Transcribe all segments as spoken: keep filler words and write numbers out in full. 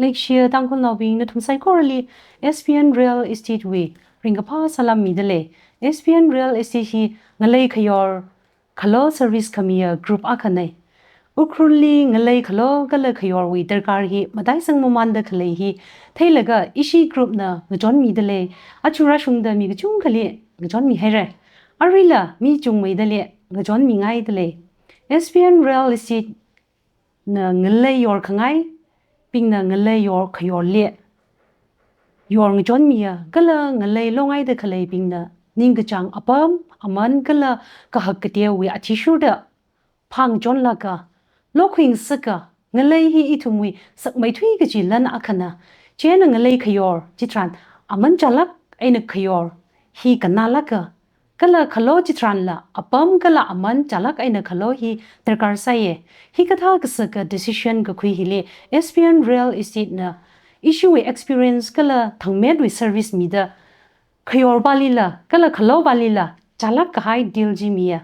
Leishiya Tangkhulnaobing, nathum saikorali S P N Real Estate wui ringkaphā salam midalei. S P N Real Estate hi ngalei khayor khalo service khamiya group akhanei. Ukhrulli ngalei khalo kala khayorwui darkar hi mataisang mamanda khalei hi theilaga ishi group na ngachon midalei. Achu rashungda mi kachungkhali ngachon mihaira. Aruila mi chungmeidali ngachon mingaidalei. S P N Real Estate na ngalei yor khangaibingna ngalei yor khayorli yor ngachon miya, kala ngalei longaida khaleibingna ningkachāng apam, aman kala kahak kateowui athishurda phāngachonlaga, lokhuingasaka, ngalei hi ithumwui sakmeithui kaji lan akhana. Chieina ngalei khayor chitharan aman chālak eina khayor hi kannalaga, kala khalo chitharanla apam kala aman chālak eina khalo hi darkar sāya. Hikathā kasaka decision kakhui hili S P N Real Estate na ishiwui experience kala thangmetwui service mida khayor pālila kala khalo pālila chālak kahai deal chi miya.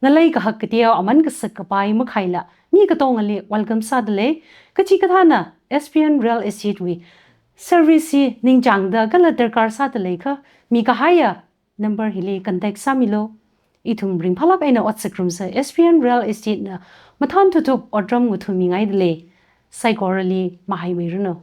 Ngalei kahak kateo aman kasak kapai makhaila mi katongali welcome sādalei. Kachikathāna S P N Real Estate wui service hi ningchāngda kala darkar sāda leikha mikahaiya number hili contact sāmilu. Ithum ringphālak eina ot sāngarumsa. S P N Real Estate na mathān thuthup otram ngathāmingaidalei. Saikorali mahaimeiranu.